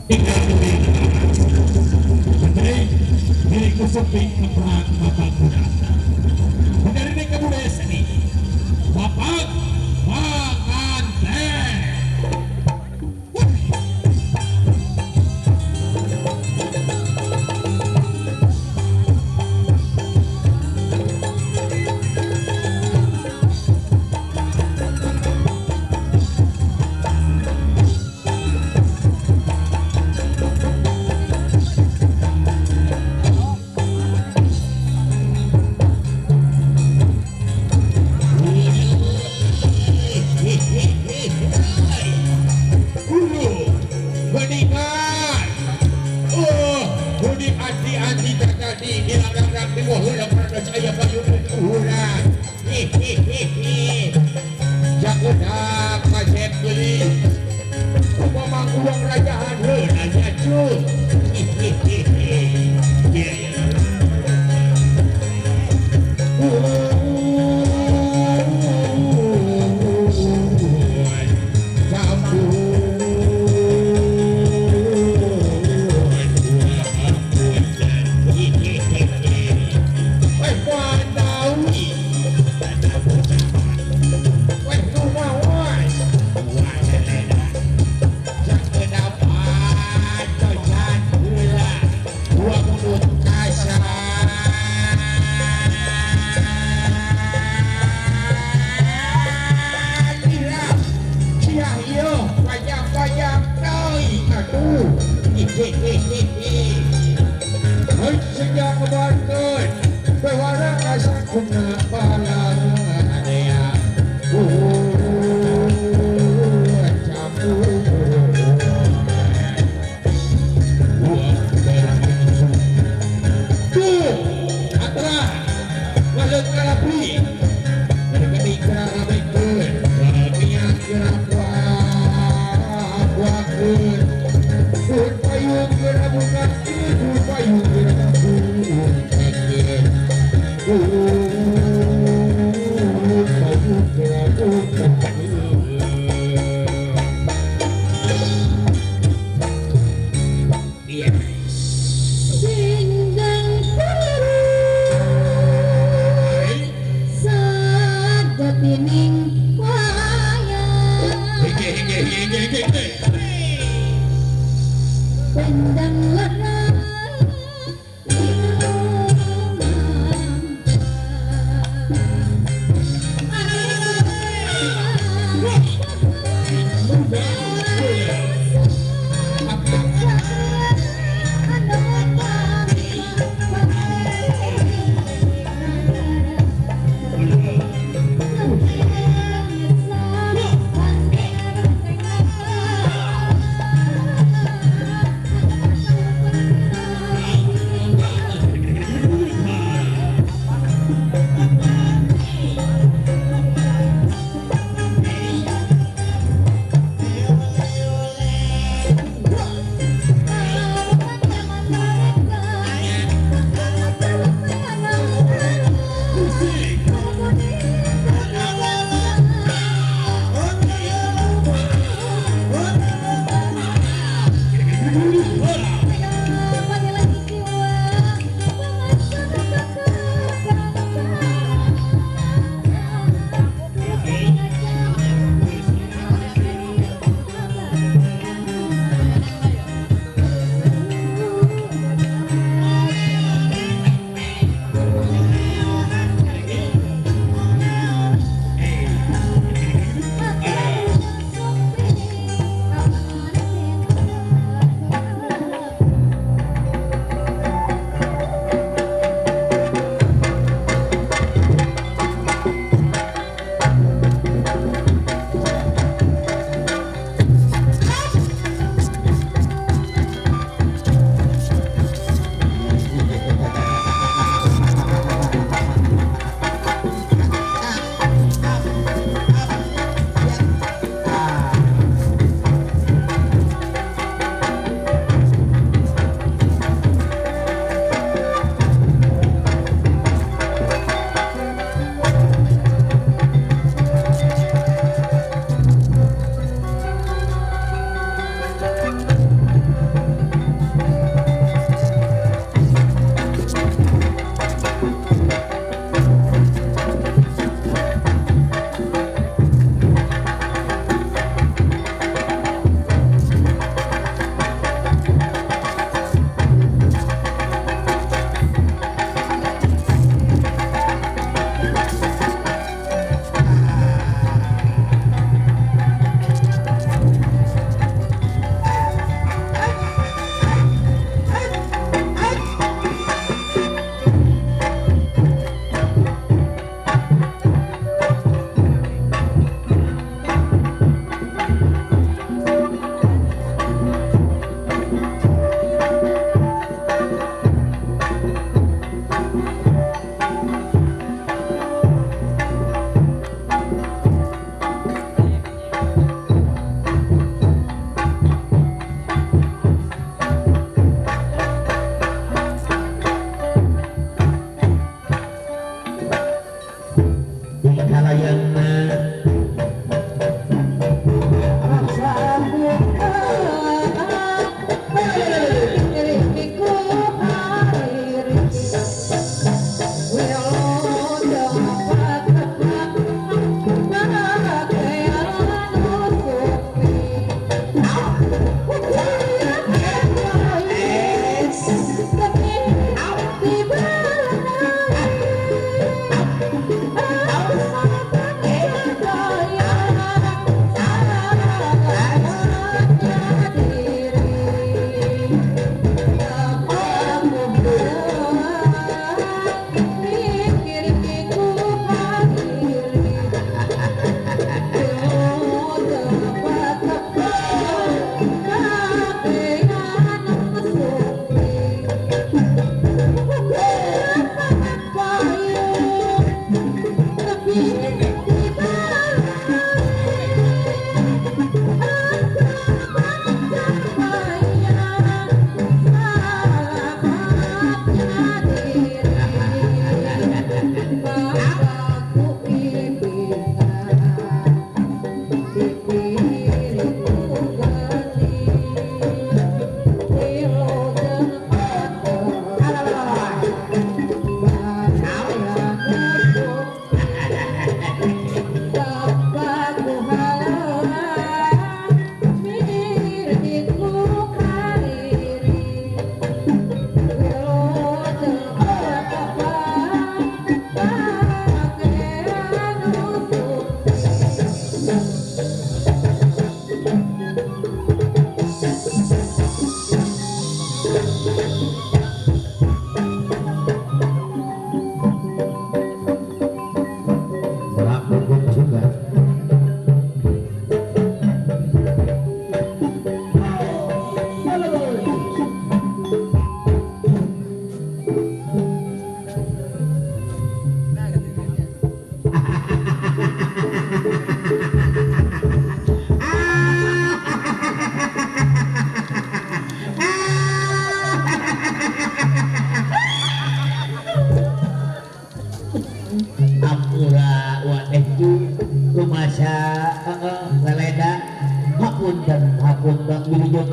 Bye.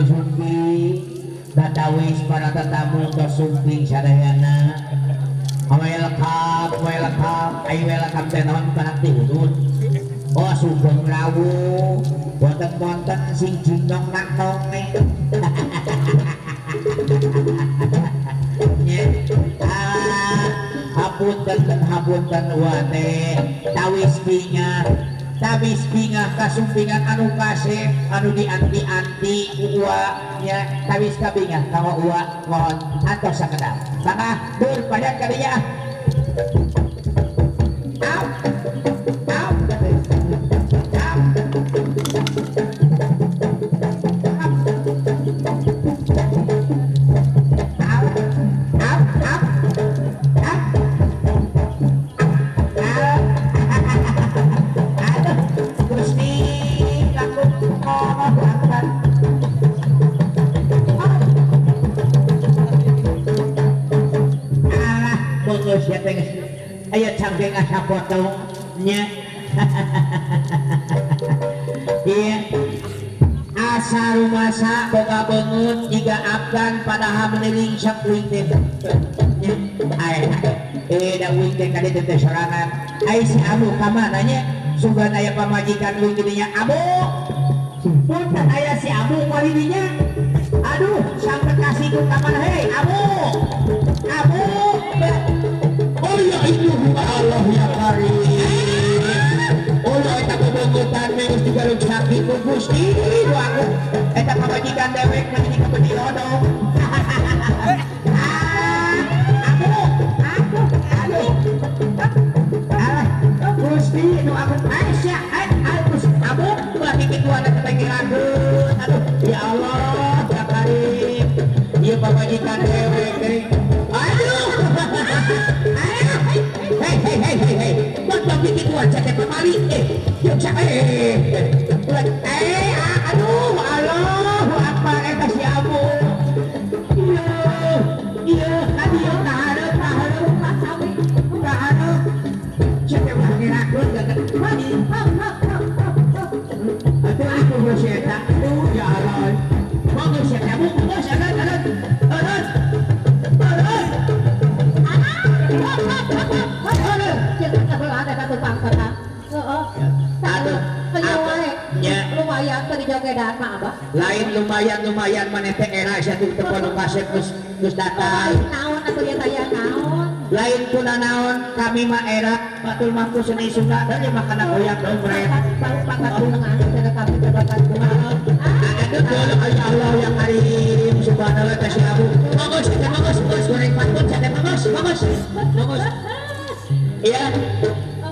sumping datawis para tetamu tos sumping sadayana. Welcome, welcome, ayo welcome teh naon panak ti hudud. Oh sugeng rawuh, wonten-wonten sing jinong nak nonge. Ah, hapunten hapunten wate tawis bingah tawis bingah kasumpingan anu kasep anu dianti-anti ku uwa nya tawis kabingah ka uwa mohon atos sakedap. Mangga dur padat ka dinya. Au. Au. Au. Au. Au. Au. Au. Au. Aduh, Gusti, aku Akbar. Alah, bagus ya teh. Aya cangkeng asa potong nya. Iya. Asa rumasa boga beungeut jiga Afgan padahal meniling sok uing teh. Nya. Ai, da uing teh ka ditu teh sorangan. Ai si Abu ka mana nya? Sugan aya pamajikan uing di dinya. Abu. Punten aya si Abu moal di dinya. Aduh, sampai kasih ku ka mana hei, Abu. Abu. Oh ya itu Allah ya Karim. Oh ya eta bebeungutan geus digaruk sakit ku Gusti doaku. Eta pamajikan dewek mah jadi kabedi lodong. Ah, Abu, Abu, aduh. Alah, Gusti nu aku Aisyah, ai Agus Abu ulah kikituan eta teh ngirakeun. Aduh, ya Allah, ya Karim. Ieu pamajikan dewek teh. Aduh. Hei, hei, hei, hei, hei. Buat kikituan saya teh pamali. Yuk sa ulah aduh, Allahu Akbar eta si Abu. Ieu, ieu ka dieu ka hareup, ka hareup, ka hareup. Sia teh ulah ngirakeun geukeun. Atuh aku geus eta. Aduh, ya Allah. Monggo sia teh Abu, geus eureun, eureun. Eureun. Eureun. Eureun. Aduh. Nya. Lumayan tadi jogedan mah abah. Lain lumayan lumayan maneh teh era sia tuh teu nu kasep geus geus datang. Naon atuh ya taya naon? Lain kuna naon kami mah era batur mah ku seni Sunda da mah kana goyang dompet. Baru pakatungan cenah kami teh pakatungan. Aduh, ya Allah ya Karim, subhanallah teh si Abu. Monggo sia teh monggo, geus goreng pantun sia teh monggo, monggo. Monggo. Iya.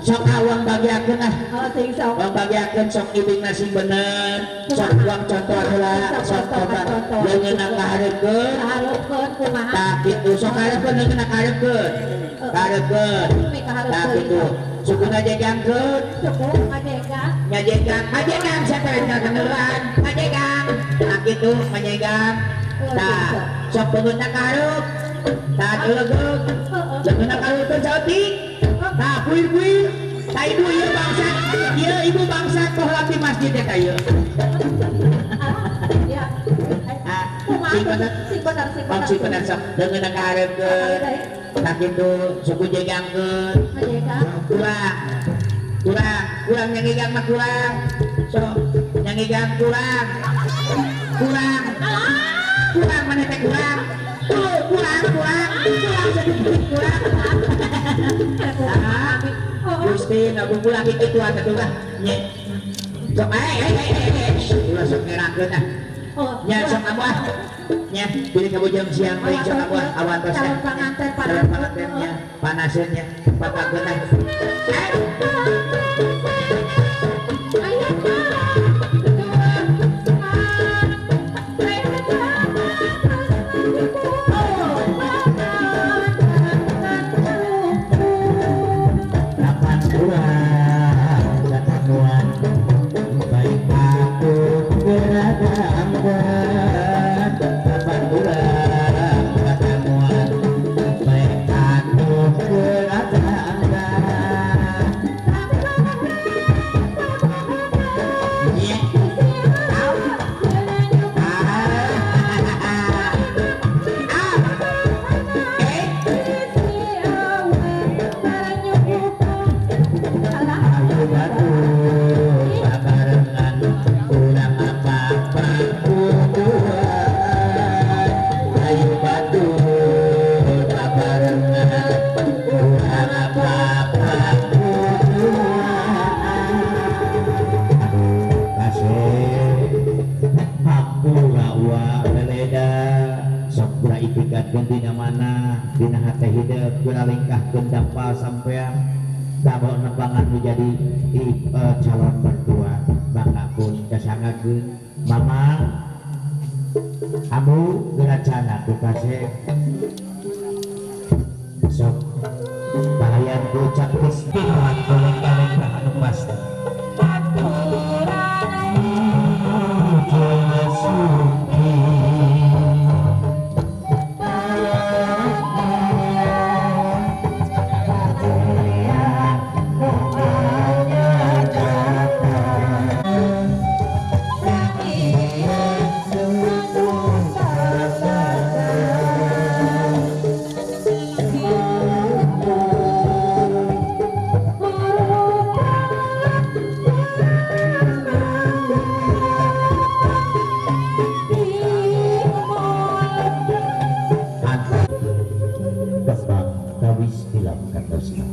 Sok awang bagiakeun ah. Oh sing sok. Wang bagiakeun sok ibingna sing bener. Sok wang contoh heula, sok contoh. Leungeunna kahareupeun. Kahareupeun kumaha? Tah kitu sok kahareupeun leungeunna kahareupeun. Kahareupeun. Tah kitu. Sukuna jegangkeun. Suku ngajegang. Ngajegang, ngajegang sia teh kageneran. Ngajegang. Tah kitu ngajegang. Tah, sok beungeutna kahareup. Tah leugeug. Leungeunna kahareupeun saeutik. Tah kuir-kuir. Tah ibu ieu bangsat. Ieu ibu bangsat poho di masjid teh ieu. Ya. Ah, Kumaha sing bener. sing bener sing Bang bener. sing bener sok leungeunna kahareupeun. Tah kitu suku jegangkeun. Ngajegang. Kurang. Kurang, kurang nyangigang mah kurang. Sok nyangigang kurang. Kurang. Kurang maneh teh kurang. Tuh, kurang, kurang. Kurang sedikit kurang. Ah, Gusti, nu ulah kitu atuh lah. Nya. Sok eh. Ulah sok ngerakeun ah. Oh, Nya sok abu ah. Nya, pilih kabujang siang teuing sok abu ah awan tos. Calon panganten Calon panganten nya, panaseun nya, patakeun ah. Lapan kurang katamuan baik aku geradangkan. Lapan kurang katamuan baik aku geradangkan. Uwa leleda sok gura itikadkeun dina mana dina hate hideung, gura lengkahkeun dampal sampean kanggo nembangan menjadi calon mertua. Mangga pun kasangakeun mama ambu geura cana ku kasep sok kalayan ku cakis pinuhan ku lengkah-lengkah anu pasti. Kembang kawis tilam katosna.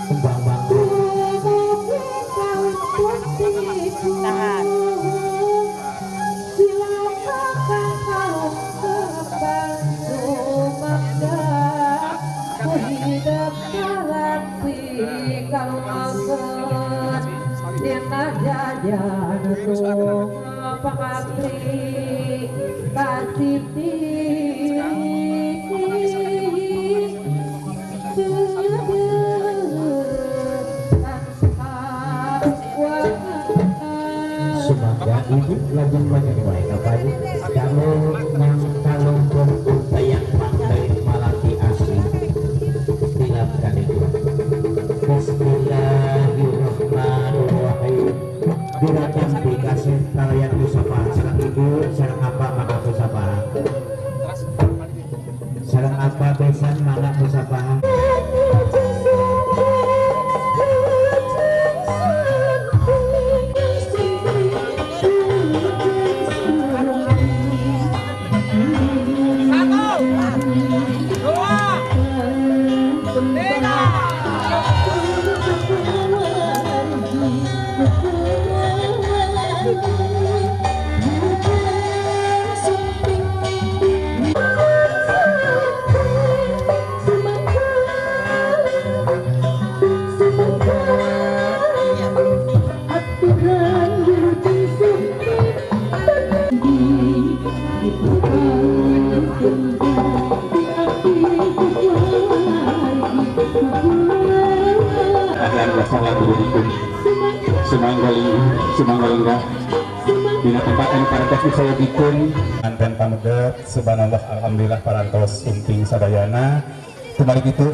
Kembang bangku. Tahan. Semoga ibu lajeng banyak wae kapadu kamu nang kalungkung bayang pandai malati asli tilap kaniku. Bismillahirrahmanirrahim. Gerakan dikasih kalian musafah sareng ibu sareng apa maka musafah sareng apa besan maka musafah. 1, 2, 3. Sumangga dina tempat anu parantos disayogikeun Manten pameget, subhanallah, alhamdulillah parantos sumping sadayana. Kembali gitu.